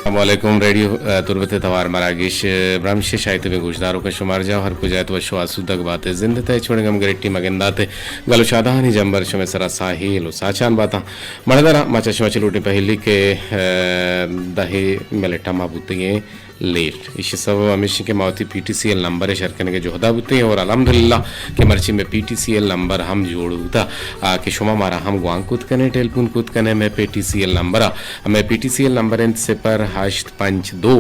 السلام علیکم، ریڈیو، ء، تربت ء توار مراگش، ء، برمش ء شاہی تبیں گوشداروکاں شمار جاہ ہر کجا ات وش و آسودگ بات ء زند ات ء چوڑیں گم گریٹی مگندات ء گل و شادہانی جمبر شمئے سرا ساہیل و ساچان باتاں۔ مڑداراں ما چہ شما چہ لوٹیں پہلی کہ، ء، دہ منٹ ہما بوتگیں لیٹ۔ ایشی سبب ہمیش کہ ما وتی پی ٹی سی ایل نمبر ء شر کنگ ء جہدا بوتیں اور الحمدللہ کہ مرچی مئے پی ٹی سی ایل نمبر ہم جوڑ بوتا، آ، کہ شما مارا ہم گوانک کت کنے، ٹیلیفون کت کنے مئے پی ٹی سی ایل نمبر ء۔ مئے پی ٹی سی ایل نمبر انت صفر ہشت پنچ دو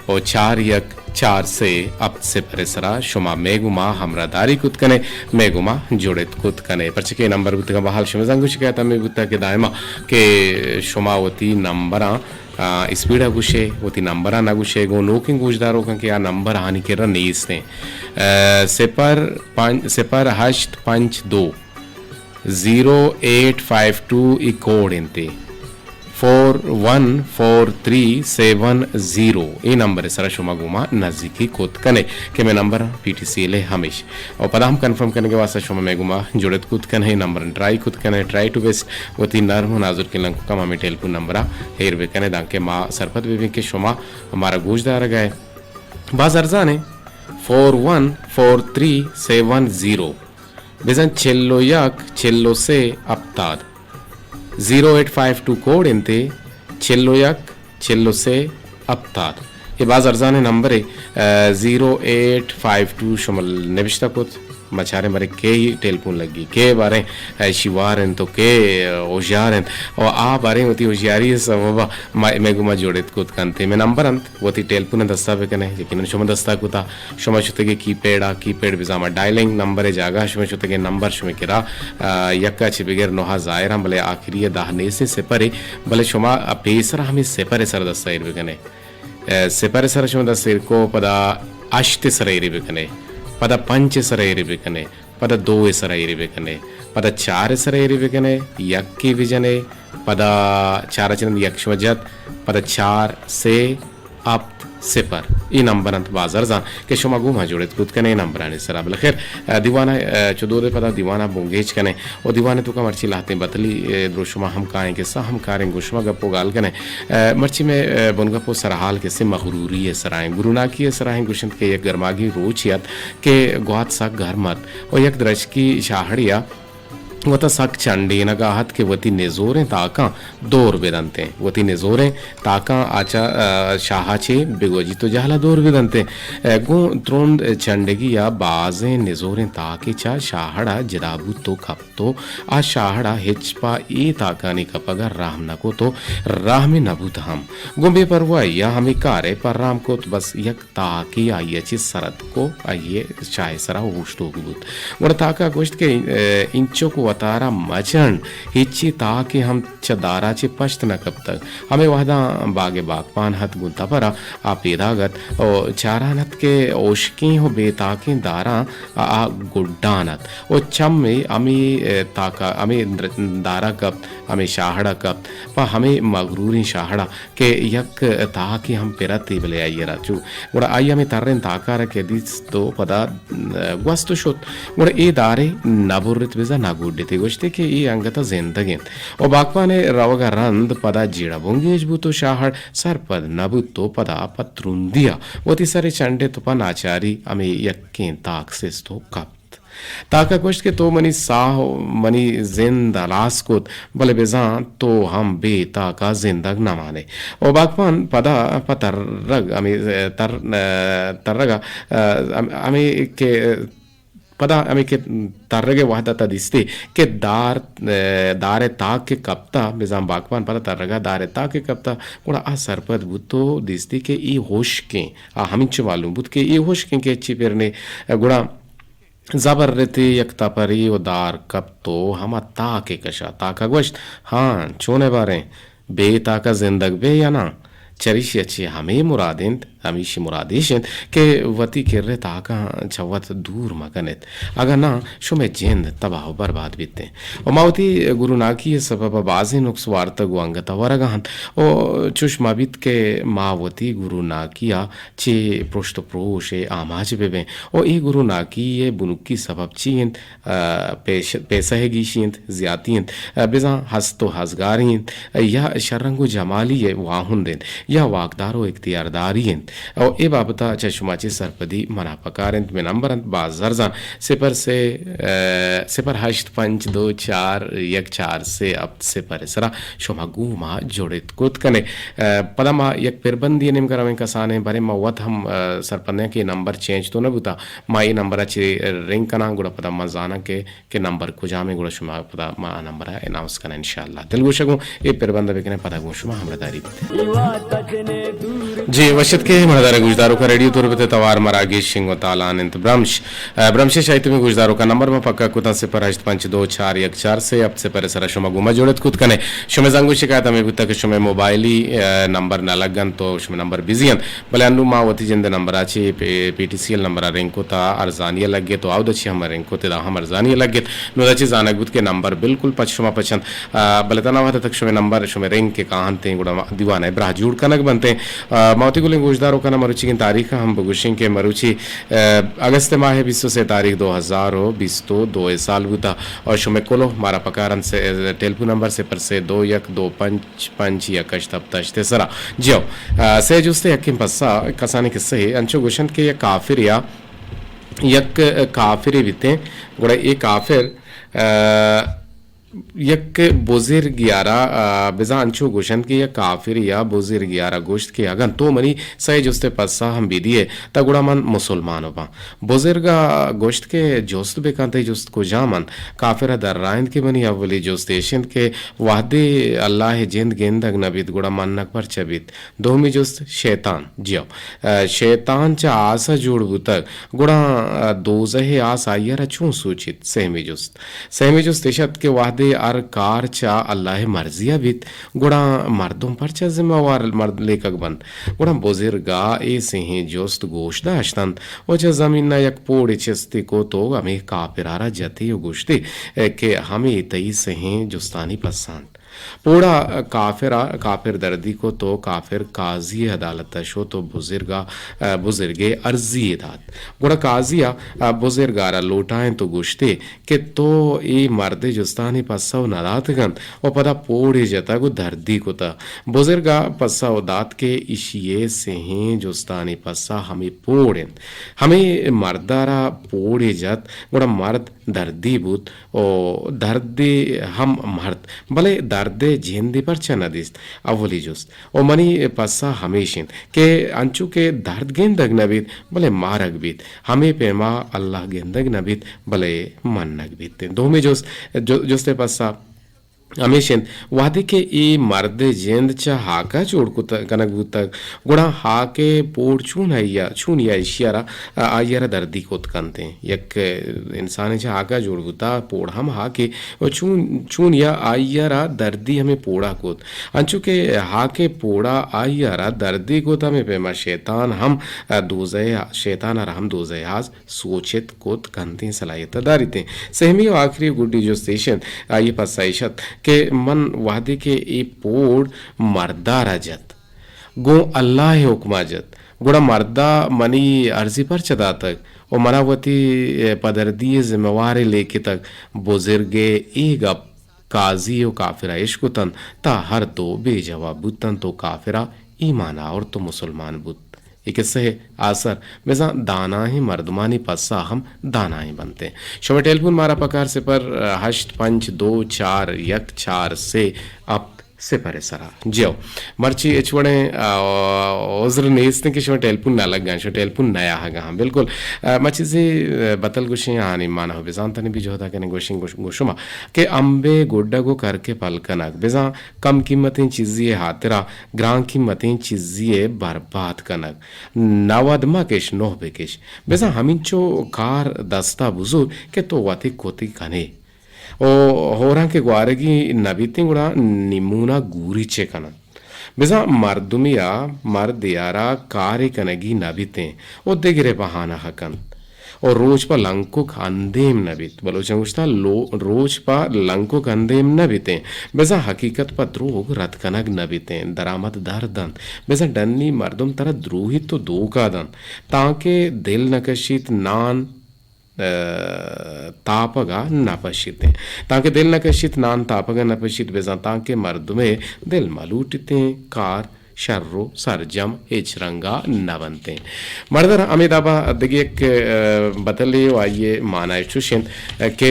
و چار یک چار سے ہپت صفر ء سرا شما مئے گوما ہمراہداری کت کنے، مئے گوما جڑت کت کنے۔ پرچہ کہ اے نمبر بوتگاں بحال شمئے زنگ و شکایت ہمے بوتا کہ دائما کہ شما وتی نمبراں آ، اسپیڈ ء گوشے، وتی نمبر ء نہ گوشے، گوں نوکیں گوشداروکاں کہ آ نمبر آہانی کرا نیست ایں۔ آ، صفر پنچ، صفر ہشت پنچ دو زیرو ایٹ فائیو ٹو ای کوڈ انت، فور ون فور تھری سیون زیرو، اے نمبر ء سرا شما گوما نزیکی کت کنے کہ مئے نمبر پی ٹی سی ایل ء ہمیش۔ و پدا ہم کنفرم کنگ ء واسطہ شما مئے گوما جڑت کت کنے، نمبر ٹرائی کت کنے، ٹرائی ٹو بیسٹ وتی نرم و نازرکیں لنککاں ہمے ٹیلیفون نمبر ء ایر بہ کنے، دانکہ ما سرپد بہ بیں کہ شما مارا گوش دارگ ء باز ارزان ایں، فور ون فور تھری سیون زیرو، بزاں چل و یک چل و سے ہپتاد، زیرو ایٹ فائیو ٹو کوڈ انت، چل و یک چل و سے ہپتاد۔ اے باز ارزانیں نمبرے، ء، زیرو ایٹ فائیو ٹو شما نبشتہ کت، ما چاریں باریں کئے ٹیلیفون لگی، کئے باریں ایشی وار انت و کئے ہوشیار انت و آ باریں وتی ہوشیاری ء سبب ء ما، مئے گوما جوڑت کت کنت۔ مئے نمبر انت، وتی ٹیلیفون ء دستا بہ کنے، یقیناً شما دستا کتا۔ شما شتگے کی پیڈ ء، کی پیڈ بزاں ما ڈائلنگ نمبر ء جاگہ شما شتگے نمبر شمئے کرا، آ، یک ء چہ بگر نہ ء ظاہر آں، بلے آخری ء دہ نیست ایں صفر ء، بلے شما پیسر ء ہمے صفر ء سر دستا ایر بہ کنے۔ آ، صفر ء سر شما دست ایر کو، پدا ہشت ء سر ایری بہ کنے، پدا پنچ ء سر ایری بہ کنے، پدا دو ء سر ایری بہ کنے، پدا چار ء سر ایری بہ کنے، یک ء بہ جنے، پدا چار ء چہ رند یک شما جت، پدا چار سے ہپت صفر۔ اے نمبر انت باز ارزان کہ شما گوں ما جوڑت کت کنے اے نمبرانی سرا۔ بلے خیر، ء، دیوان ء، ء، چو دود ء پدا دیوان ء بنگیج کنے و دیوان ء توکا مرچی لہتیں بتلی، ء، دروشما ہم کائیں کہ سا ہم کاریں گوں شما گپ و گال کنے۔ ء، مرچی مئے، ء، بنگپ و سرحال کسے مغروری ء سرا ایں، گروناکی ء سرا ایں۔ گوشنت کہ یک گرماگی روچے ات کہ گوات سک گرم ات و یک درچکی شاہڑے ء وتا سک چنڈینگا ات کہ وتی نزوریں تاکاں دور بدنتیں۔ وتی نزوریں تاکاں آ چہ، ء، شاہا چے بگوجیت و جہلا دور بدنتیں۔ ء، گوں ترند چنڈگی ء بازیں نزوریں تاکے چہ شاہڑا جدا بوت و کپت و آ شاہڑا ہچ پہ اے تاکانی کپگا رحم نہ کت و رحمے نہ بوت ہم۔ گوں بے پرواہی ء ہمے کارے پرام کت، بس یک تاکے آئی ء چہ سر اتک و آئی ء چاہ ء سرا اوشتوک بوت۔ گڑا تاک ء گوشت کہ، ء، اینچک وتارا مچنڈ، ہچی تاکے ہم چہ دارا چہ پشت نہ کپتگ۔ ہمے وہداں باگ ء باگپان ات گوں تپر ء آ پیداگ ات و چاران ات کہ ہشکیں و بے تاکیں داراں آ، آ گڈان ات و چمے ہمے، ء، تاک ء، ہمے در-، دار ء کپت، ہمے شاہڑ ء کپت، پہ ہمے مغروریں شاہڑ ء کہ یک تاکے ہم پر اتے، بلے آئی ء را چو۔ گڑا آئی ء ہمے تریں تاک ء را کہ دیست و پدا، ء، گوست و شت۔ گڑا اے دارے نہ برت بزاں نہ گڈتے، گوشتے کہ اے انگت ء زندگ انت۔ و باگپان ء روگ ء رند پدا جیڑہ بنگیج بوت و شاہڑ سرپد نہ بوت و پدا پہ ترندی ء وتی سر ء چنڈت و پہ ناچاری ہمے یکیں تاک سست و کپت۔ تاک ء گوشت کہ تو منی ساہ و منی زند ہلاس کت، بلے بزاں تو ہم بے تاک ء زندگ نہ مان ئے۔ و باگپان پدا پہ ترگ ہمے تر-، ترگ ء ہم-، ہمے کہ پدا ہمے کہ ترگ ء وہد ء تہ دیستے کہ دار، دار ء تاک کہ کپتہ، بزاں باگپان پدا ترگ ء دار ء تاک کہ کپتہ، گڑا آ سرپد بوت و دیستی کہ اے ہشکیں۔ آ ہمینچو معلوم بوت کہ اے ہشکیں کہ ہچی پر نے، گڑا زبرتے یک تپرے و دار کپت و ہما تاک ء کشا۔ تاک ء گوشت، ہاں، چون ء باریں؟ بے تاک ء زندگ بے یا ناں؟ چریشی ء چہ ہمے مراد انت، ہمیشی مراد ایش انت کہ وتی کر ء تاکاں چہ وت دور مہ کن ات، اگاں ناں شمئے جند تباہ و برباد بیت انت۔ و ما وتی گروناکی ء سبب ء بازیں نقص وارتگ و انگت ء ورگ ء انت و چش مہ بیت کہ ما وتی گروناکی ء چہ پرشت و پروش ء آماچ بہ بیں۔ و اے گروناکی ء بنکی سبب چی انت؟ ء، پیش-، پیسہ ء گیشی انت، زیاتی انت، ء، بزاں ہست و ہزگاری انت، ء، یا شررنگ و جمالی ء واہند انت۔ یا واکدار و اختیارداری انت؟ او اے بابت ء چہ شما چے سرپدی منا پکار انت؟ مئے نمبر انت باز زرزان، صفر سے، ء، صفر ہشت پنچ دو چار یک چار سے ہفت صفر ء سرا شما گوں ما جڑت کت کنے۔ ء، پدا ما یک پربندی ء نیمگا رویں کسانیں، بلے ما وت ہم، ء، سرپد نہ کہ نمبر چینج تو نہ بوتا، ما اے نمبر ء چہ رنگ کناں، گڑا پدا ما زاناں کہ کہ نمبر کجام انت، گڑا شما پدا ما آ نمبر ء اناؤنس کناں انشاءاللہ۔ دلگوش ء گوں اے پربند ء بکنیں، پدا گوں شما ہمراہداری بیت۔ جی، وش اتک ئے مہدار گوشداروکاں، ریڈیو تربت ء توار مراگش شنگ و تالان انت۔ برمش، ء، برمش ء شاہی تمے گوشداروکاں نمبر ما پکا کتاں، صفر ہشت پنچ دو چار یک چار سے ہفت صفر ء سرا شما گوں ما جوڑت کت کنے۔ شمے زنگ و شکایت ہمے بوتا کہ شمے موبائلی، ء، نمبر نہ لگ انت تو شمے نمبر بزی انت۔ بلے انوں ما وتی جند ء نمبر ء چہ پی، پی ٹی سی ایل نمبر ء رنگ کت ء ارزانی ء لگت و آودا چہ ہم رنگ کت، ادا ہم ارزانی ء لگت۔ نوں ادا چہ زانگ بوت کہ نمبر بالکل پچ شما پچ انت۔ آ، بلے تنا وہد ء تک شمے نمبر شمے رنگ کہ کاہنت انت، گڑا ما دیوان ء براہ جوڑ کنگ بنت انت۔ آ، ما وتی گلیں گوشداروکاں مروچیگیں تاریخ ء ہم بگوشیں کہ مروچی، آ، اگست ماہ ء بیست و سے تاریخ دو ہزار و بیست و دو ء سال بوتا اور شمے کلوہ مارا پکار انت سے، ٹیلیفون نمبر صفر سے دو یک دو پنچ پنچ یک ہشت ہپت ہشت ء سرا۔ جیو، آ، سئے جست ء یکیں پسہ، کسانیں کسہ ء انچو گوشنت کہ یک کافرے ء، یک کافرے بیتیں، گڑا اے کافر، آ، یک بزرگے ء را، آ، بزاں انچو گوشنت کہ یک کافرے ء بزرگے ء را گوشت کہ اگن تو منی سئے جست ء پسہ ہم بدیئے، تہ گڑا من مسلمان باں۔ بزرگ ء گوشت کہ جست بکن، تئی جست کجام انت؟ کافر ء درائینت کہ منی اولی جست ایش انت کہ وہدے اللہ ء جند گندگ نہ بیت، گڑا منگ پرچہ بیت؟ دومی جست، شیطان۔ جیو، ء، شیطان چہ آس ء جوڑ بوتگ، گڑا، ء، دوزہ ء آس آئی ء را چون سوچیت؟ سیمی جست، سیمی جست ایش ات کہ وہدے ہر کار چہ اللہ ء مرضی ء بیت، گڑا مردم پرچہ ذمہ وار مرد لیکگ بنت؟ گڑا بزرگ ء اے سہیں جست گوش داشت انت و چہ زمین ء یک پوڑے چستی کت و ہمے کاپر ء را جتی و گوشتی کہ ہمے تئی سہیں جستانی پسہ انت۔ پوڑا کافر ء، کاپر دردی کت و کافر قاضی ء عدالت ء شت و بزرگ ء، بزرگ ء ارزی یے دات۔ گڑا قاضی ء بزرگ ء را لوٹائینت و گوشتی کہ تو اے مرد ء جستانی پسہ نہ داتگ انت و پدا پوڑے جتگ و دردی کتہ۔ بزرگ ء پسہ دات کہ ایشی ء سہیں جستانی پسہ ہمے پوڑ انت۔ ہمے مرد ء را پوڑے جت، گڑا مرد دردی بوت و دردے ہم مرت، بلے درد ء جندے پرچہ نہ دیست؟ اولی جست و منی پسہ ہمیش انت کہ انچو کہ درد گندگ نہ بیت، بلے مارگ بیت، ہمے پیما اللہ گندگ نہ بیت، بلے منگ بیت۔ دومی جست، جو-، جست ء پسہ ہمیش انت، وہدے کہ اے مرد ء جند چہ ہاک ء جوڑ کت-، کنگ بوتگ، گڑا ہاک ء پوڑ چون آئی ء، چونیا ایشی ء را، آئی ء را دردی کت کنت انت؟ یک انسانے چہ ہاک ء جوڑ بوتگ، پوڑ ہم ہاکے، و چون، چونیا آئی ء را دردی ہمے پوڑا کت؟ انچو کہ ہاک ء پوڑا آئی ء را دردی کت، ہمے پیما شیطان ہم، دوزہ، شیطان ء را ہم دوزہ آس سوچت کت کنتیں صلاحیت ء داریتیں۔ سہمی و آخری و گڈی جست ایش انت، آئی ء پسہ ایش ات کہ من وہدے کہ اے پوڑ مرد ء را جت، گوں اللہ ء حکم ء جت، گڑا مرد ء منی ارزی پرچہ داتگ و منا وتی پدردی ء ذمہ وارے لیکتگ؟ بزرگ ء اے گپ قاضی و کافر ء اشکتنت، تہ ہر دو بے جواب بوتنت و کافر ء ایمان آورت و مسلمان بوت۔ اے کسہ ء آسر بزاں دانائیں مردمانی پسہ ہم دانائیں بنت انت۔ شمئے ٹیلیفون مارا پکار صفر ہشت پنچ دو چار یک چار سے ہپت صفر ء سرا۔ جیو، مرچی ہچ وڑیں، آ، عذر نیست کہ شمئے ٹیلیفون نہ لگاں، شمئے ٹیلیفون نہ آہگاں۔ بالکل، آ، ما چیزے، آ، بتل گوشیں، آہانی مانا ہو بزانتنی بھی جہدا کنیں گوشیں گوش-، گوشما کہ امبے گڈگ و کرکے پل کنگ، بزاں کم قیمتیں چیزی ء ہاترا گران قیمتیں چیزی ء برباد کنگ۔ نود مکش، نہ بکش۔ بزاں ہمینچو کار دستا بزور کہ تو وتی کتی کنے۔ و ہورانکہ گوارگی نبیتیں گڑا نیمونا گوری چے کنن؟ بزاں مردمیا، مردیا را کارے کنگی نبیتیں و دگرے بہانہ کنت۔ و روچ پہ لنکک اندیم نہ بیت۔ بلوچاں گوشتہ، لو-، روچ پہ لنکک اندیم نہ بیتیں۔ بزاں حقیقت پہ دروگ رد کنگ نہ بیتیں۔ درآمد درد انت۔ بزاں ڈنی مردم ترا دروہیت و دھوکا دنت۔ تانکہ دل نہ کشیت نان، ء، تاپگا نہ پشیتیں۔ تانکہ دل نہ کشیت نان تاپگا نہ پشیت، بزاں تانکہ مردمے دل مہ لوٹیتیں کار شر و سرجم ہچ رنگا نہ بنتیں۔ مردر ہمے دابا دگہ یک، ء، بتلے و آئی ء مانا چوش انت، ء، کہ،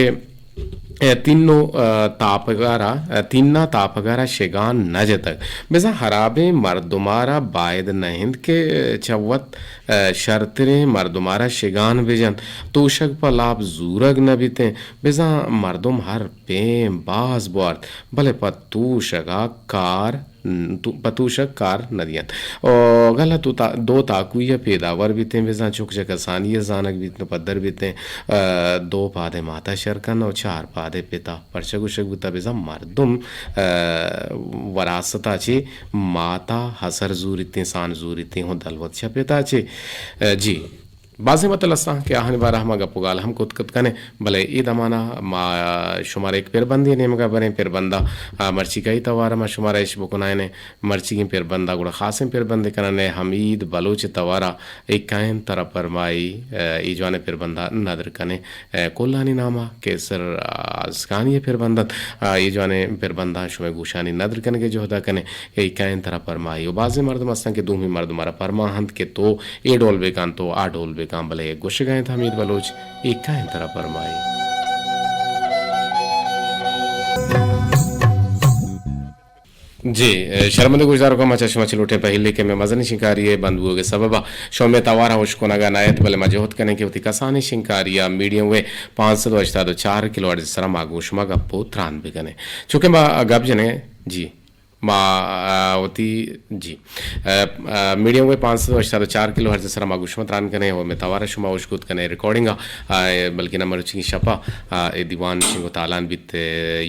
ء، تینو، ء، تاپگارا، ء، تینا تاپگارا شگان نہ جتگ۔ بزاں ہرابیں مردمارا باید نہ انت کہ چہ وت، ء، شرتریں مردمارا شگان بجنت۔ توشگ پہ لاپ زورگ نہ بیتیں۔ بزاں مردم ہر پیم باز بوارت، بلے پہ توشگا کار تو-، پہ توشگ کار نہ دینت۔ او گل ء تو تا-، دو تاکوئی ء پیداور بیتیں، بزاں چک چہ کسانی ء زانگ بیت، نو پدر بیتیں، ء، دو پاد ء مات ء شر کن و چار پاد ء پتا۔ پرچا گوشگ بوتا، بزاں مردم، ء، وراثت ء چہ مات ء ہسر زوریتیں، سان زوریتیں، ہوں دلوت چہ پتا چہ، ء، جی۔ بازیں متل استاں کہ آہانی بارہ ما گپ و گال ہم کت کت کنیں، بلے اے دمانا ما شمارا یک پربندے نیمگا بریں۔ پربندا، آ، مرچیگائی توارا ما شمارا اش بکنائینیں۔ مرچیگیں پربندا گڑا خاصیں پربندے کنن۔ اے حمید بلوچ توارا ایکائیں ترا پرمائی، آ، اے جوانیں پربندا ندر کنیں۔ آ، کلانی ناما کہ سر، آ، ازکانی پربند انت، آ، اے جوانیں پربنداں شمئے گوشانی ندر کنگے جہدا کنیں۔ کہ ایکائیں ترا پرمائی و بازیں مردم ہستن کہ دومی مردم را پرماہنت کہ تو اے ڈول بکن، تو آ ڈول بکن، بلے گوشگا انت حمید بلوچ ایکائیں ترا پرمائی۔ جی، شرمندہ گوشداروکاں، ما چہ شما چہ لوٹیں پہلے کہ مئے مزنیں شنکاری ء بند بوگ ء سبب ء شما مئے توار ء اشکنگا نہ ات، بلے ما جہد کنیں کہ وتی کسانیں شنکاری ء میڈیم ویو پانچ سد و ہشتاد و چار کلو ہرٹز ء سرا ما گوں شما گپ و تران بکنیں۔ چونکہ ما گپ جنیں، جی۔ ما، آ، وتی، جی، آ، آ، میڈیم ویو پانچ سد و ہشتاد و چار کلو ہرٹز ء سرا ما گوں شما تران کنیں و مئے توار ء شما اشکت کنیں ریکارڈنگ ء، آ، بلکہ نہ مرچی شپ ء، آ، اے دیوان شنگ و تالان بیت، آ،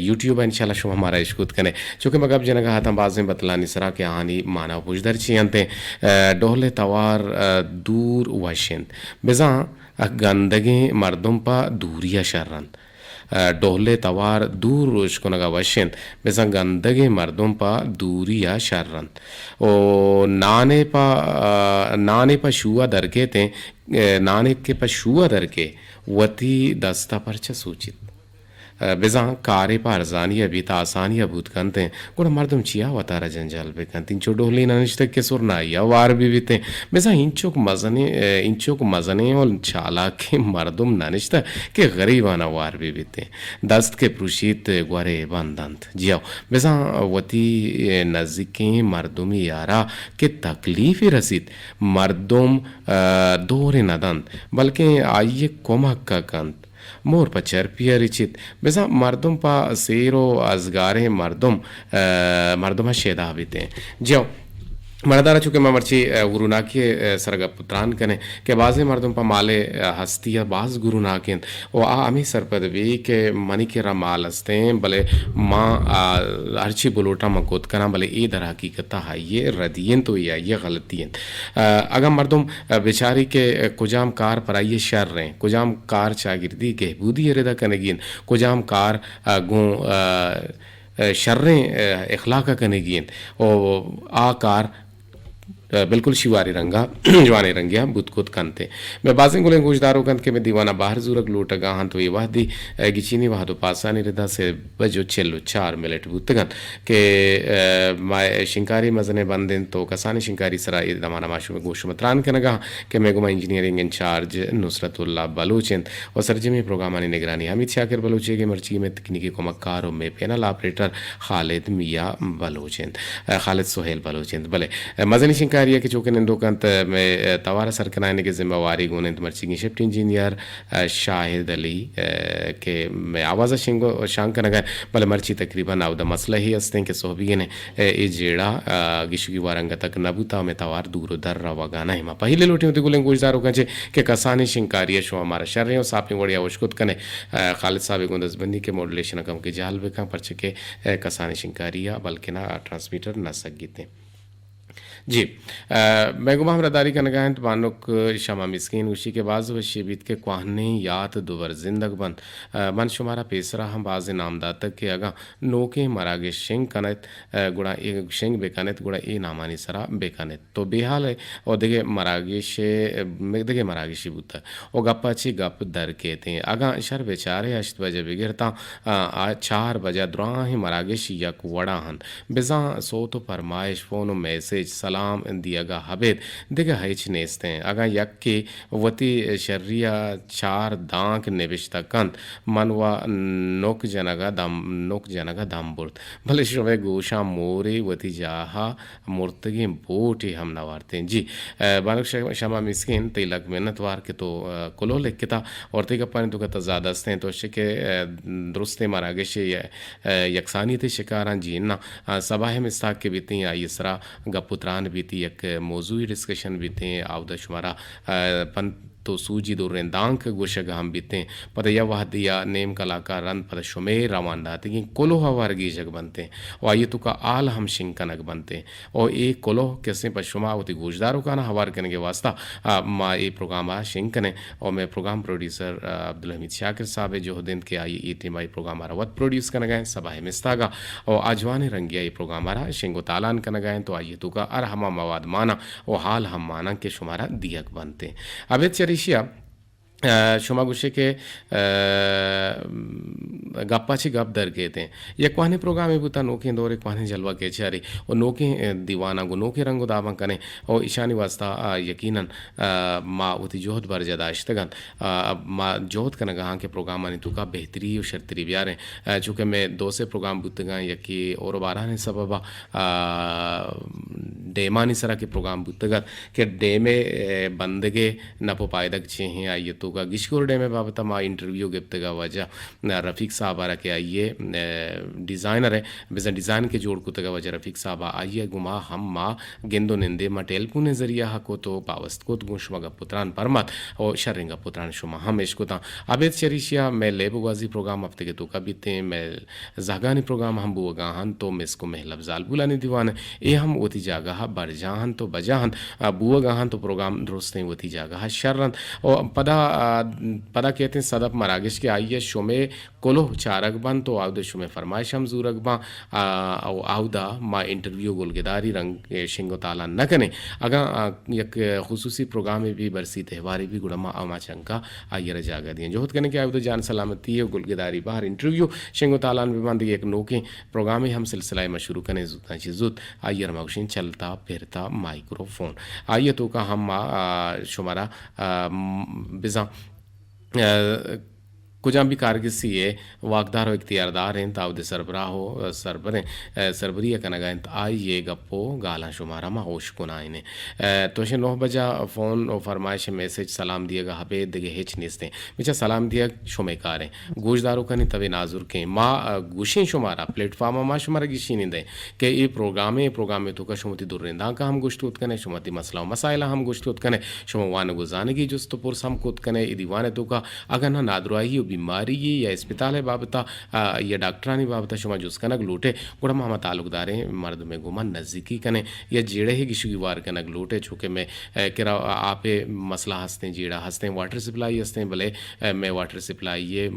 یوٹیوب ء انشاءاللہ شما مارا اشکت کنیں۔ چونکہ ما گپ جنگا ہاتاں بازیں بتلانی سرا کہ آہانی مانا و پژدر چی انت، آ، ڈہل ء توار، آ، دور وش انت۔ بزاں گندگیں مردم پہ دوری ء شر انت۔ ء، ڈہل ء توار دور اشکنگ ء وش انت، بزاں گندگیں مردم پہ دوری ء شر انت۔ و نان ء پہ، ء، نان ء پہ شو ء درکیت انت، ء، نان ء کہ پہ شو ء درکے وتی دست ء پرچہ سوچیت؟ ء، بزاں کارے پہ ارزانی ء بیت، آسانی ء بوت کنت انت، گڑا مردم چیا وتارا جنجال بہ کنت؟ انچو ڈولی نہ نشتگ کہ سرنائی ء وار بہ بیتیں۔ بزاں انچوک مزنیں، انچوک مزنیں و چالاکیں مردم نہ نشتگ کہ غریباناں وار بہ بیتیں۔ دست کہ پروشیت گورے بند انت۔ جی ہو، بزاں وتی نزیکیں مردمی یارا کہ تکلیفے رسیت، مردم، ء، دورے نہ دنت، بلکیں آئی ء کمک ء کنت۔ مور پہ چرپی ء رچیت، بزاں مردم پہ سیر و ازگاریں مردم، ء، مردم ء شیدا بیتیں۔ جیو، مردارا چونکہ ما مرچی، ء، گروناکی ء سرا گپ تران کنیں کہ بازیں مردم پہ مال ء ہستی ء باز گروناک انت و آ ہمے سرپد بی کہ منی کرا مال استیں، بلے ما، ء، ہرچی بلوٹاں من کت کناں، بلے اے در حقیقت ء آئی ء ردی انت و اے آئی ء غلطی انت۔ ء، اگاں مردم، ء، بچاری کہ کجام کار پر آئی ء شر انت، کجام کار چاگردی گہبودی ء ردا کنگی انت، کجام کار، ء، گوں، ء، ء، شریں، ء، اخلاق ء کنگی انت، و آ کار، ء، بالکل شیواری رنگا، جوانیں رنگیا بوت کت کنت۔ مئے بازیں گلیں گوشداروک انت کہ مئے دیوانا بہر زورگ لوٹگا انت و اے وہدی، ء، گچینی وہد و پاسانی ردا سے بج و چل و چار منٹ بوتگ انت کہ، ء، ما شنکاری مزنیں بند انت و کسانیں شنکاری سرا اے دمانا ما شمئے گوش و متران کنگا کہ مئے گوما انجینئرنگ انچارج نصرت اللہ بلوچ انت و سرجمیں پروگرامانی نگرانی حمید شاکر بلوچ ئیگ ء، مرچی مئے تکنیکی کمکار و مئے پینل آپریٹر خالد میاں بلوچ انت، ء، خالد سہیل بلوچ انت۔ بلے، ء، مزنی شنکاری ء کہ چوکہ نندوک انت، ء، مئے، ء، توار ء سر کنائینگ ء ذمہ واری گون انت مرچیگیں شفٹ انجینئر، ء، شاہد علی، ء، کہ مئے آواز ء شنگ و شانگ کنگ ء انت، بلے مرچی تقریباً اودا مسئلہ ہی است انت کہ سہبیگیں ء، اے جیڑہ، ء، گشگی وار انگتک نہ بوتا، ہمے توار دور و در روگا نہ۔ ما پہلے لوٹیں وتی گلیں گوشداروکاں چے کہ کسانیں شنکاری ء شما مارا شریں و ساپیں وڑیا اشکت کنے۔ ء، خالد صاحب ء گوں دزبندی کہ ماڈولیشن ء کمکے جہل بکن، پرچہ کہ، ء، کسانیں شنکاری ء بلکنا ٹرانسمیٹر نہ سگیتیں۔ جی، ء، مئے گوما ہمراہداری کنگا انت بانک شمع مسکین، گوشی کہ باز وشی بیت کہ کوہنیں یات دوبر زندگ بنت۔ ء، من شمارا پیسرا ہم بازیں نام داتگ کہ اگاں نوکیں مراگش شنگ کنیت، ء، گڑا اے شنگ بکنیت، گڑا اے نامانی سرا بکنیت۔ تو بے حال ء و دگہ مراگش، دگہ مراگشی بوتگ و گپا چہ گپ در کیتیں۔ اگاں شر بچارے ہشت بجہ بگر تاں، آ، آ چار بجہ دراہیں مراگش یک وڑا انت۔ بزاں صوت و پرمائش، فون و میسج، سلام دیگا ابید دگہ ہچ نیستیں۔ اگاں یکے وتی شری ءَ چار دانک نبشتہ کنت، من و نک جنگ ءَ دم، نک جنگ ءَ دم برت، بلے شمئے گوشاں مورے وتی جاہ ءَ مرتگیں بوٹے ہم نہ وارتیں۔ جی، ءَ، بانک ش-، شمع مسکین، تئی لک منت وار کہ تو، ءَ، کلوہ لکھتا اور تئی گپانی توکا تضاد استیں۔ تو شکے، ءَ، درستیں مراگشے، ءَ، یکسانیت شکاراں جی نہ، ءَ، صباح مستاک کہ بیتیں، آئی سرا گپ و تران بیتی، یک موضوعی ڈسکشن بیتیں، آودا شمارا، ءَ، پنت و سوجی دوریں دانک گوشگ ہم بیتیں۔ پدا یا وہدی یا نیم کلاکا رند پدا شمے روان داتگیں کلوہ ہوار گیجگ بنتیں و آئی توکا آل ہم شنگ کنگ بنتیں۔ و اے کلوہ کسیں پہ شما وتی گوشداروکانا ہوار کنگے واسطہ، ءَ، ما اے پروگرام ءَ شنگ کنیں۔ و مئے پروگرام پروڈیوسر، ءَ، عبدالحمید شاکر صاحب ءِ جہد انت کہ آئی اے ٹیم ءَ اے پروگرام ءَ را وت پروڈیوس کنگا انت، صباح ءِ مستاگا۔ و آجوانیں رنگے ءَ اے پروگرام ءَ را شنگ و تالان کنگا انت و آئی ءِ توکا ہر ہما مواد ماناں و حال ہم ماناں کہ شمارا دیگ بنت۔ ابید چریشی ءَ، ءَ، شما گوشے کہ، ءَ، گپا چی گپ درکیتیں۔ یک کوہنیں پروگرامے بوتا، نوکیں دورے کوہنیں جلوہ کیچاری و نوکیں، ءَ، دیواناں گوں نوکیں رنگ و داباں کنیں و ایشانی واسطہ، ءَ، یقیناً، ءَ، ما وتی جہد برجا داشتگ انت۔ ءَ، ما جہد کنگا ہاں کہ پروگرامانی توکا بہتری و شرتری بیاریں۔ ءَ، چونکہ مئے دو سے پروگرام بوتگاں، یکے اور بارانیں سببا، ءَ، ڈیمانی سرا کہ پروگرام بوتگ ات کہ ڈیمے، ءَ، بندگے نپ و پائدگ چے ہیں، آئی توکا گشکور ڈیم ءِ بابت ءَ ما انٹرویو گپتگ ءَ واجہ رفیق صاحب ءَ را کہ آئی ءِ، ءَ، ڈیزائنر ءِ، بزاں ڈیزائن کہ جوڑ کتگ ءَ واجہ رفیق صاحب ءَ، آئی ءَ گوں ما ہم ما گند و نندے ما ٹیلیفون ءِ ذریعہ ءَ کت و پاوست کت، گوں شما گپ و تران پرمات و شریں گپ و تران شما ہم اشکتاں۔ ابید چریشی ءَ مئے لیب و گوازی پروگرام ہفتگے توکا بیتیں، مئے زہگانی پروگرام ہم بوگا انت و مسک و مہلب زالبولانی دیوان اے ہم وتی جاگہ ءَ برجاہ انت و بجاہ انت، ءَ، بوگا انت و پروگرام درستیں وتی جاگہ ءَ شر انت۔ و پدا، ءَ، پدا کیتیں صدف مراگش کہ آئی ءَ شمے کلوہ چارگ بنت و آودا شمے فرمائش ہم زورگ باں، ءَ، و آودا ما انٹرویو گلگداری رنگ شنگ و تالان نہ کنیں۔ اگاں، ءَ، یک خصوصی پروگرامے بی، برسی تہوارے بی، گڑا ما ہما چنکا آئی ءَ را جاگہ دیاں۔ جہد کنیں کہ آودا جان سلامتی و گلگداری بہر انٹرویو شنگ و تالان بہ باں، دگہ یک نوکیں پروگرامے ہم سلسلہ ءَ ما شروع کنیں زوتاں چہ زوت۔ آئی ءَ را ما گوشیں چلتا پھرتا مائیکروفون۔ آئی ءِ توکا ہم ما، آ، شمارا، آ، م-، بزاں، آ، کجام بھی کارگسی ءِ واکدار و اختیاردار انت، آودے سربراہ و سربریں، آ، سربری ءَ کنگا انت، آئی ءِ گپ و گالاں شمارا ما ہوش کنائینیں۔ آ، تو شے نو بجا فون و فرمائش، میسج، سلام دیگا ہبے دگہ ہچ نیستیں۔ بچا سلام دیگ شمئے کاریں۔ گوشداروکانی تبے نازرکیں۔ ما، ءَ، گوشیں شمارا، پلیٹ فارم ءَ ما شمارا گشینی دیں کہ اے پروگرامے، اے پروگرامے توکا شما وتی درندانکاں ہم گوشت کت کنے، شما وتی مسئلہ و مسائلاں ہم گوشت کت کنے، شما وانگ و زانگی جست و پرس ہم کت کنے۔ اے دیوان ءِ توکا اگاں نہ نادراہی و بیماری یا اسپتال ءِ بابتا، ءَ، یا ڈاکٹرانی بابتا شما جست کنگ لوٹے، گڑا ما ہما تعلقداریں مردمے گوما نزیکی کنیں یا جیڑہ گشگی وار کنگ لوٹے، چونکہ مئے ءَ، کرا آپ ءِ مسئلہ ہستیں، جیڑہ ہستیں، واٹر سپلائی ہستیں، بلے، ءَ، مئے واٹر سپلائی ءِ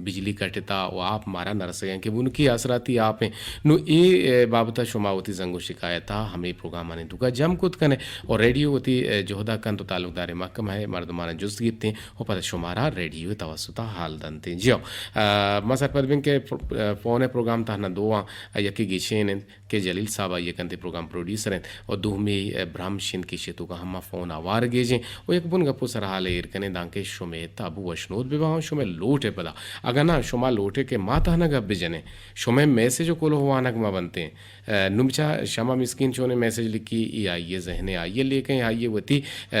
بجلی کٹتا و آپ مارا نہ رسگیں کہ بنکی آسراتی آپ ایں۔ نو اے، ءَ، بابت ءَ شما وتی زنگ و شکایت ءَ ہمے پروگرامانی توکا جم کت کنے و ریڈیو وتی، ءَ، جہدا کنت و تعلقدار محکمہ ءِ مردماناں جست گیپتیں و پدا شمارا ریڈیو ءِ توسط ءَ حال دنتیں۔ جی ہو، ءَ، ما سرپد بیں کہ پ-، ءَ، فون ءِ پروگرام تہنا دو آں، ءَ، یکے گیشین انت، کہ جلیل صاحب آئی ءِ کنت ءِ پروگرام پروڈیوسر انت و دومی، ءَ، برہم شنت کہ ایشی ءِ توکا ہما فون آوار گیجیں و یک بن گپ و سرحال ءَ ایر کنیں دانکہ شمئے تب وشنود بہ باں و شمئے لوٹ ءِ پدا۔ اگاں نہ شما لوٹ ئے کہ ما تہنا گپ بجنیں، شمئے میسج و کلوہ وانگ مہ بنتیں۔ ءَ، نوں بچا شما مسکین چونیں میسج لکھی، اے آئی ءِ ذہن ءَ آئی ءِ لیکہ ایں، آئی ءِ وتی، ءَ،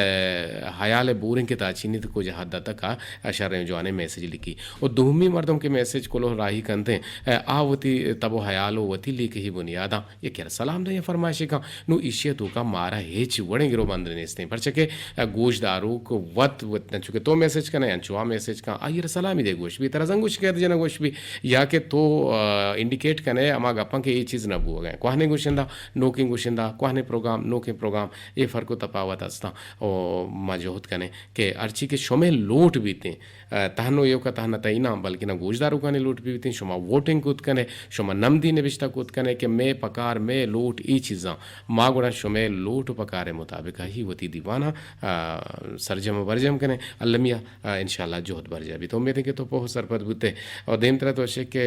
حیال ءِ بوریں کہ تاچینیت کجا حد ءَ تک ءَ شریں جوانیں میسج لکھی۔ و دومی مردم کہ میسج کلوہ راہی کنت ایں، آ وتی تب و حیال و وتی لیکہی بنیاداں یکے ءَ را سلام دے یا فرمائشے کن۔ نوں ایشی ءِ توکا مارا ہچ وڑیں گروبند نیستیں، پرچہ کہ گوشداروک وت، وت چونکہ تو میسج کن ئے، انچو آ میسج کن، آئی ءَ را سلامی دے گوش بی، ترا زنگ و شکایت جنگ گوش بی، یا کہ تو، آ، انڈیکیٹ کن ئے ہما گپاں کہ اے چیز نہ بوگ ءَ ایں۔ کوہنیں گوشندہ، نوکیں گوشندہ، کوہنیں پروگرام، نوکیں پروگرام، اے فرق و تپاوت ہستاں۔ و ما جہد کنیں کہ ہرچی کہ شمئے لوٹ بیتیں، ءَ، تہنو ایوکا تہنا تئی نام، بلکنا گوشداروکانی لوٹ بہ بیتیں، شما ووٹنگ کت کنے، شما نمدی نبشتہ کت کنے کہ مئے پکار، مئے لوٹ اے چیزاں۔ ما گڑا شمئے لوٹ و پکار ءِ مطابق ہی وتی دیواناں، ءَ، سرجم و برجم کنیں۔ المیہ، ءَ، انشاءاللہ جہد برجا بیت۔ امید ایں کہ تو پوہ سرپد بوتے۔ و دیمترا تو شے کہ،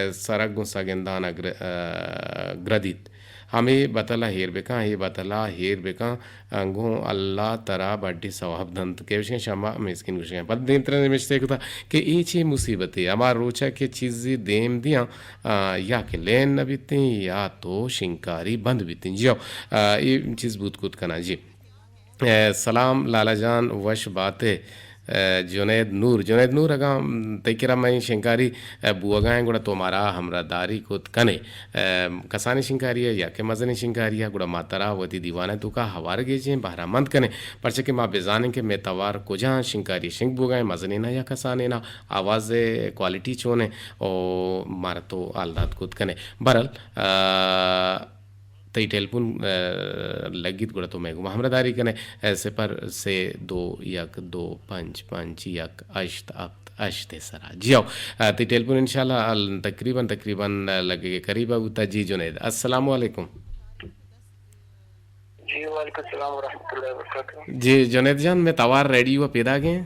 ءَ، سرگ گوں سگندان ءَ گر-، ءَ، گردیت۔ ہمے بتل ءَ ہیر بکن، اے بتل ءَ ہیر بکن، انگوں اللہ ترا بڈی ثواب دنت۔ کہ گوشگیں شما مسکین گوشگیں۔ پد دیمتر ءَ نبشتہ کتا کہ اے چے مصیبتے، ہما روچ ءَ کہ چیزے دیم دیاں، آ، یا کہ لین نہ بیتیں یا تو شنکاری بند بیتیں۔ جی ہو، آ، اے چیز بوت کت کناں۔ جی۔ اے، سلام لالا جان، وش بات ئے۔ اے، جنید نور، جنید نور، اگاں تئی کرا مئے شنکاری، اے، بوگا ایں، گڑا تو مارا ہمراہ داری کت کنے۔ اے، کسانیں شنکاری ءَ یا کہ مزنیں شنکاری ءَ، گڑا ما ترا وتی دیوان ءِ توکا ہوار گیجیں، بہرہ مند کنیں، پرچا کہ ما بزانیں کہ مئے توار کجا شنکاری شنگ بوگا ایں، مزنینا یا کسانینا، آواز ءِ کوالٹی چون ایں، او مارا تو حال دات کت کنے۔ بہرحال، اے، تئی ٹیلیفون، اے، لگیت گڑا تو مئے گوما ہمراہ داری کنے، اے، صفر سے دو یک دو پنچ پنچ یک ہشت ہفت ہشت ءِ سرا۔ جی ہو، اے، تئی ٹیلیفون انشاءاللہ ال-، تقریباً، تقریباً، اے، لگے کہ قریب ءَ بوتا۔ جی جنید، السلام علیکم۔ جی وعلیکم السلام ورحمۃ اللہ وبرکاتہ۔ جی جنید جان، مئے توار ریڈیو ءَ پیداگ ایں؟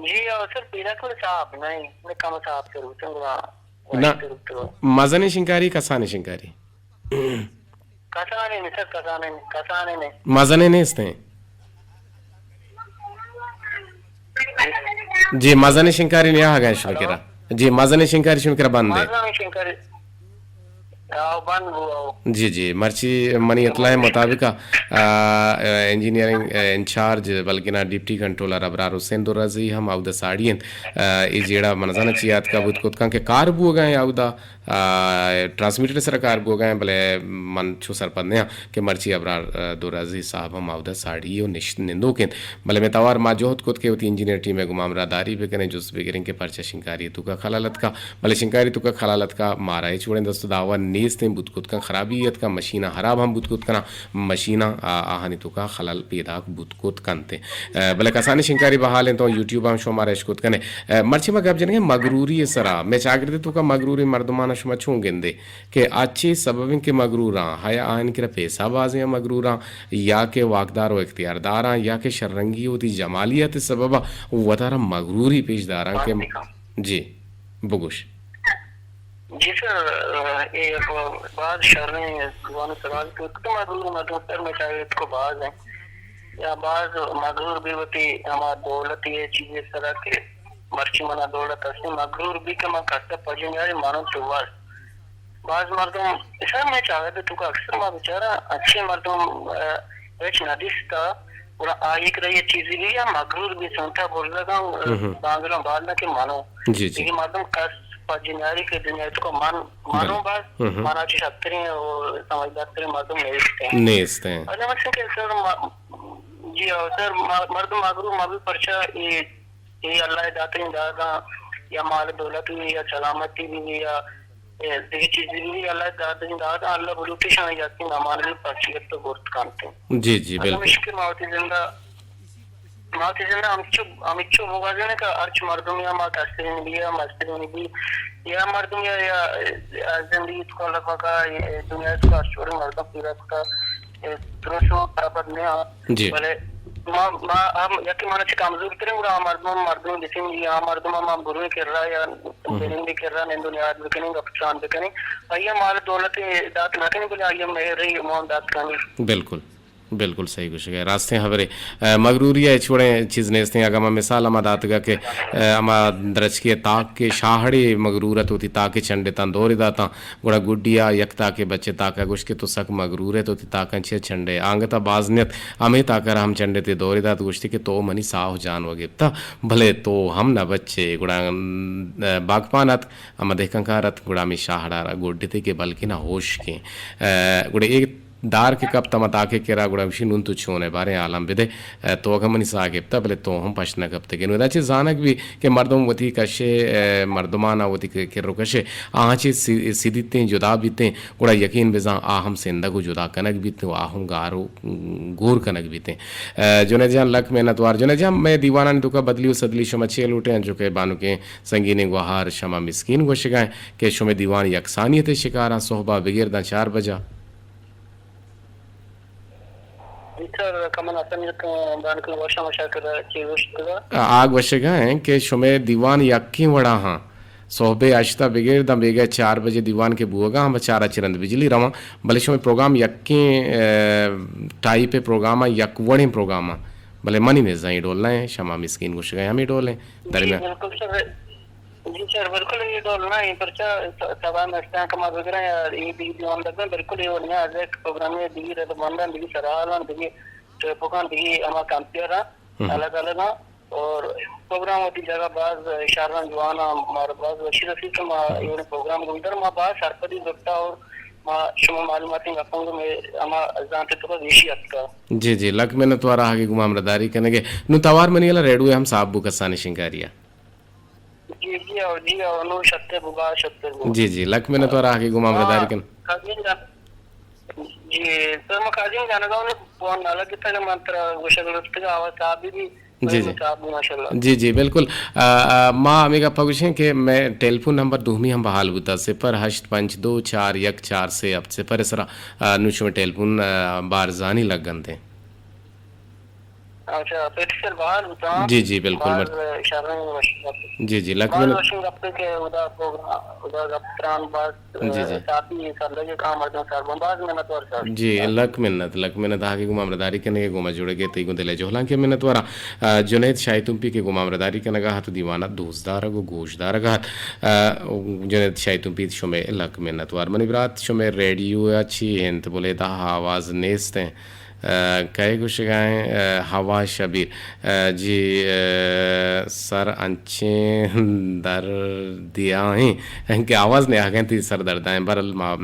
جی، او سر، پیداک من صاحب نہ ایں، من کم صاحب سر بوتوں، گڑا نہ، وشتر بوتوں۔ مزنیں شنکاری، کسانیں شنکاری؟ کسانیں نہ سر، کسانیں نہ، کسانیں نہ۔ مزنیں نیست ایں؟ جی، مزنیں شنکاری نیا آگا شما کرا۔ جی، مزنیں شنکاری شما کرا بند ایں۔ مزنیں شنکاری۔ آو بند بو، آو۔ جی، جی، مرچی منی اطلاع مطابق، آ، آ، انجینئرنگ، آ، انچارج، بلکنا ڈپٹی کنٹرولر ابرار حسین درازی ہم اودا ساڑی انت۔ آ، اے جیڑہ من زاناں چی آتکا بوت کت کن کہ کار بوگا ایں اودا، آ، ٹرانسمیٹر سرا کار بوگا ایں، بلے من چو سرپد نیاں کہ مرچی ابرار، آ، درازی صاحب ہم اودا ساڑی و نشت نندوک انت۔ بلے مئے توار ما جہد کت کہ وتی انجینئر ٹیم ءِ گوما ہمراہ داری بکنیں، جست بگریں کہ پرچا شنکاری توکا خلل اتکا، بلے شنکاری توکا خلل اتکا، مارا ہچ وڑیں دست ءُ دعوی نیست ایں، بوت کت کن خرابی اتکا، مشیناں خراب ہم بوت کت کناں، مشیناں آ-، آہانی توکا خلل پیداک بوت کت کنت۔ اے، بلے کسانیں شنکاری بحال انت، تو یوٹیوب ءَ ہم شما مارا اش کت کنے۔ اے، مرچی ما گپ جنگیں مغروری ءِ سرا، مئے چاگرد ءِ توکا مغروری مردماں شما چون گندے؟ کہ آ چے سبب انت کہ مغروراں؟ آیا آہانی کرا پیسہ بازیں مغروراں، یا کہ واکدار و اختیارداراں، یا کہ شررنگی وتی جمالیت سببا وتارا مغروری پیش داراں کہ جی، بگوش۔ جی سر، اے باز شریں زبان سوال کہ تو مغرور مردم سر میں چاہے تو باز ہیں یا باز مغرور بھی ہوتی ہما دولت یہ چیزیں سرا کہ مرچی منا دولت ہستیں، مغرور بی کہ من کسا پجن یاری مانن تو واز۔ باز مردم، سر میں چاہے تو کا اکثر ما بیچارہ اچھے مردم، اے، ہچ نہ دیستا، گڑا آئی کرا یہ چیزی بھی یا مغرور بی سنتا برزگا، اے، ہم۔ دانگلوں بال نہ کہ مانو۔ جی، جی۔ لیکن مردم کس پجن یاری کہ دنیا تو کو مان، مانو بلے۔ باز، ہم۔ مانا چی شتریں اور سمجھدار تریں مردم نیست ہیں۔ نیست ہیں۔ اور مثلاً کہ سر، ما-، جی، اور سر، ما-، مردم مغرور، مغرور پرچا یہ اے اللہ ءِ داتگیں داداں یا مال دولت بی یا سلامتی بی یا، اے، دگہ چیزے بی، اللہ ءِ داتگیں داداں اللہ بلوٹی شان یاتیں امانت بی پرچیت تو برت کنت۔ جی، جی، بلکل۔ ہمیش کہ ما وتی زندہ، ما وتی زندہ ہمچو، ہمچو بگوازین کہ ہرچ مردم یا ما کسترین بی یا مسترین بی یا مردم یا، یا، یا زندگی تو اللہ پاکا، اے، دنیا تو ہرچ وڑیں مردم پیدا کتا، اے، درست و برابر نہ جی۔ بلے ما، ما ہم یکے مانا چہ کمزور تریں گڑا آ مردم، مردم بسنجی، آ مردم ہم برویں کرا یا ہم۔ بنندی کرا نند و نیاد بکنیں، گپ چان بکنیں۔ آئی ءَ مال دولت دات نہ کنیں، بلے آئی ءَ مہر و مان دات کنیں۔ بلکل، بلکل صحیح گوشگ ئے۔ راستیں ہبرے۔ اے، مغروری ءَ ہچ وڑیں چیز نیستیں۔ اگاں ما مثال ہما داتگ کہ، اے، ہما درچکے تاک کہ شاہڑے مغرور ات، وتی تاکے چنڈتاں دورے داتاں۔ گڑا گڈی ءَ یک تاکے بچے تاک ءَ گوشت کہ تو سک مغرور ئے، تو وتی تاکاں چیا چنڈ ئے؟ آنگت ءَ باز نیت، ہمے تاک ءَ را ہم چنڈت ءُ دورے دات، گوشتی کہ تو منی ساہ ءُ جان ءَ گپتہ، بلے تو ہم نہ بچ ئے۔ گڑا، م، باگپان اتک، ہما دہکان کار اتک، گڑا ہمے شاہڑ ءَ را گڈتے کہ بلکنا ہوشکیں۔ ءُ گڑا اے دار کہ کپت ہما تاکے کرا، گڑا گوشی، نون تو چون ئے؟ باریں حالاں بدے۔ ءُ تو اگاں منی ساہ گپتہ، بلے تو ہم پشت نہ کپتگ ئے۔ نوں ادا چہ زانگ بی کہ مردم وتی کش ءِ، ءُ مردماناں وتی ک-، کر ءُ کش ءِ، آہاں چہ سی-، سدیتیں، جدا بیتیں، گڑا یقین بزاں آ ہم سندگ ءُ جدا کنگ بیت ءُ آ ہم گار ءُ گور کنگ بیتیں۔ ءُ جنید جان لک محنت وار۔ جنید جان، مئے دیوانانی توکا بدلی ءُ سدلی شما چے لوٹیں؟ انچو کہ بانکیں سنگینیں گوہار شما مسکین گوشگا ایں کہ شمئے دیوان یکسانیت ءِ شکاراں، سہبا بگر داں چار بجا۔ جی سر، کمن حسن تو بانک نواز شاہ مشاکر چی گوشت کتا؟ آ گوشگا ایں کہ شمئے دیوان یکیں وڑا ہاں، سہب ء ہشت ء بگر داں بیگہ چار بجے دیوان کہ بوگا ہم چار ء چہ رند بجلی رواں، بلے شمئے پروگرام یکیں، ء، ٹائپ ء پروگرام ء، یک وڑیں پروگرام ء، بلے منی نزاں اے ڈول نہ ایں، شما مسکین گوشگا ہمے ڈول ایں۔ جی، درمیان۔ بالکل سر۔ جی سر، بالکل اے ڈول نہ ایں، پرچا س-، سبا نشتاں کہ ما بگراں یا اے بی دیوان لگاں، بالکل اے وڑ نہ ایں، از یک پروگرام ء دگہ رد بنداں، دگہ سرحالاں، دگہ ٹرپکاں، دگہ ہما کمپیئراں، ہم۔ الگ الگ آں۔ اور پروگرام وتی جگہ باز شریں، جوان آں، مارا باز وشی رسیت کہ ما ہم۔ اے وڑیں پروگرام گوشدار، ما باز سرپدی زرتا اور ما شما معلوماتیں گپاں گوں مئے ہما زانت ء توکا گیشی اتکا۔ جی، جی، لک منت وار آہگے گوں ما ہمراہداری کنگے۔ نوں توار منی ہلا ریڈیو ہم صاحب بو کسانی شنگاریا۔ جی، جی، او، جی، او، نوں شتر بو، باز شتر بو۔ جی، جی، لک منت وار آہگے گوں ما ہمراہداری کن۔ قادم جان-، جی، سر، ما قادم جانگا انوں فون نہ لگتا کہ من ترا گوشگ لوٹتگا، آواز صاحب بھی جی، جی۔ صاحب، ماشاءاللہ۔ جی، جی، بالکل۔ آ، آ، ما ہمے گپا گوشیں کہ مئے ٹیلیفون نمبر دومی ہم بحال بوتا، صفر ہشت پنچ دو چار یک چار سے ہفت صفر ء سرا، آ، نوں شمئے ٹیلیفون، آ، بارزانی لگ انت۔ اچھا، پیٹ سر بحال بوتا۔ جی، جی، بالکل، باز بر- شریں وش گپ۔ جی، جی، لک باز منت۔ وشیں گپے کہ ادا پروگرام، ادا گپ تران باز جی، جی۔ صافی سرلگے کام مردم سر بن۔ باز منت وار سر۔ جی، لک منت، لک منت آہگے گوں ما ہمراہداری کنگے، گوں ما جڑگے، تئی گوں دل ء جہلانکے منت وار آں۔ آ، جنید شاہی تمپی کہ گوں ما ہمراہداری کنگا ات و دیوانا دوست دارگ و گوش دارگا ات۔ آ، جنید شاہی تمپی شمئے لک منت وار۔ منی برات شمئے ریڈیو ء چی انت؟ بلے تہا آواز نیست انت۔ آ، کئے گوشگا انت؟ آ، ہوا شبیر۔ آ، جی، آ، سر انچیں دردیاں کہ آواز نیاہگ انت، سر دردائیں۔ برل ما،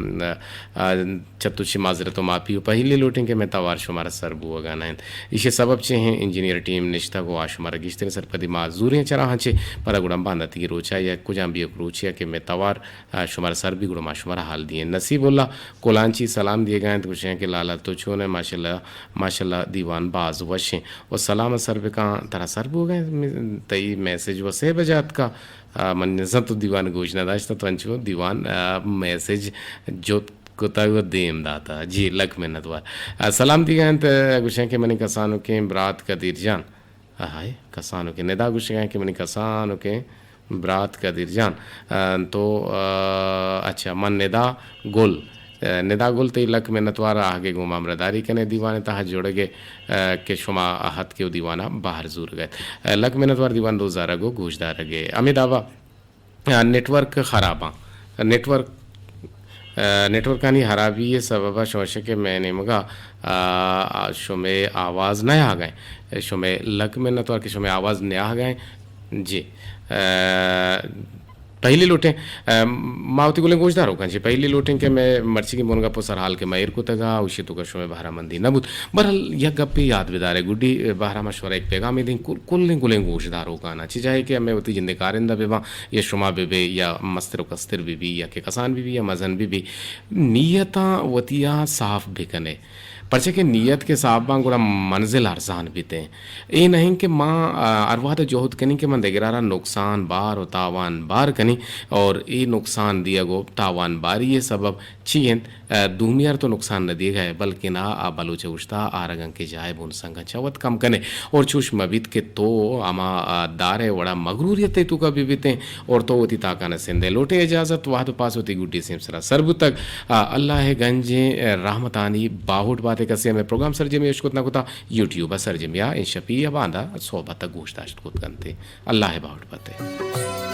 آ، چہ تو چی معذرت و معافی و پہلی لوٹیں کہ مئے توار شمارا سر بوگا نہ انت۔ ایشی سبب چے ہیں؟ انجینئر ٹیم نشتگ و آ شمارا گیشتریں سرپدی معذوریں چراہاں چے، پدا گڑا بانداتگی روچا یا کجام بیوک روچیا کہ مئے توار، آ، شمارا سر بی گڑا ما شمارا حال دیں۔ نصیب اللہ کلانچی سلام دیگا انت، گوشیں کہ لالا تو چون ئے؟ ماشاءاللہ، ماشاءاللہ دیوان باز وش انت۔ و سلام سر بکاں، ترا سر بوگا انت، تئی میسج و سے بجا اتکا۔ آ، من نزاں تو دیوان گوش نہ داشتہ، تو انچو دیوان، آ، میسج جت کتگ و دیم داتہ۔ جی، لک منت وار۔ آ، سلام دیگا انت، گوشیں کہ منی کسانکیں برات قدیر جان۔ آہائے، کسانکیں ندا گوشگا انت کہ منی کسانکیں برات قدیر جان۔ آ، تو، آ، اچھا، من ندا گل۔ آ، ندا گل تئی لک منت وار آہگے گوں ما ہمراہداری کنے دیوان تہا جڑگے، آ، کہ شما آہت کہ دیوانا بہر زورگے۔ آ، لک منت وار دیوان دوست دارگ و گوش دارگے۔ ہمے دابا آ، نیٹورک خراباں۔ نیٹورک، آ، نیٹورکانی خرابی ء سبب ء شوشے کہ مئے نیمگا، آ، آ، شمئے آواز نیاہگیں۔ شمئے لک منت وار کہ شمئے آواز نیاہگیں۔ جی۔ آ، پہلی لوٹیں، آ، ما وتی گلیں گوشداروکاں چہ پہلی لوٹیں کہ مئے مرچیگیں بنگپ و سرحال کہ ما ایر کتگا، اوشی توکا شمئے بہرامندی نہ بوت۔ بہرحال، یک گپے یاد بدارے، گڈی بہرام ء شمارا یک پیغامے دیں کل-، کلیں گلیں گوشداروکانا۔ چہ جاہے کہ ہمے وتی جندے کارندہ بباں، یا شما بہ بے یا مستر و کستر بہ بی یا کہ کسان بہ بی یا مزن بہ بی، نیتاں وتیا صاف بکنے، پرچہ کہ نیت کہ صاف باں گڑا منزل ارزان بیتے۔ اے نہیں کہ ما، آ، ہر وہد جہد کنیں کہ من دگرارا نقصان بار و تاوان بار کنیں، اور اے نقصان دیگ و تاوان باری ء سبب چی انت؟ آ، دومی ار تو نقصان نہ دیگ ء، بلکن آ، آ بلوچ ء گوشتا آرگاں کہ جائے بون سنگاں چہ وت کم کنے۔ اور چوش مہ بیت کہ تو ہما، آ، دار ء وڑا مغروریت ء توکا بہ بیتیں اور تو وتی تاکان ء سندے۔ لوٹے اجازت، وہد و پاس وتی گڈی سیمسرا سر بوتگ۔ آ، اللہ ء گنجیں، آ، رحمتانی باہوٹ باتے۔ کسے ہمے پروگرام سرجمی اشکت نہ کتا، یوٹیوب ء سرجمی آ انشپی یا باندا صحبت ء گوش داشت کت کنتے۔ اللہ ء باہوٹ باتے۔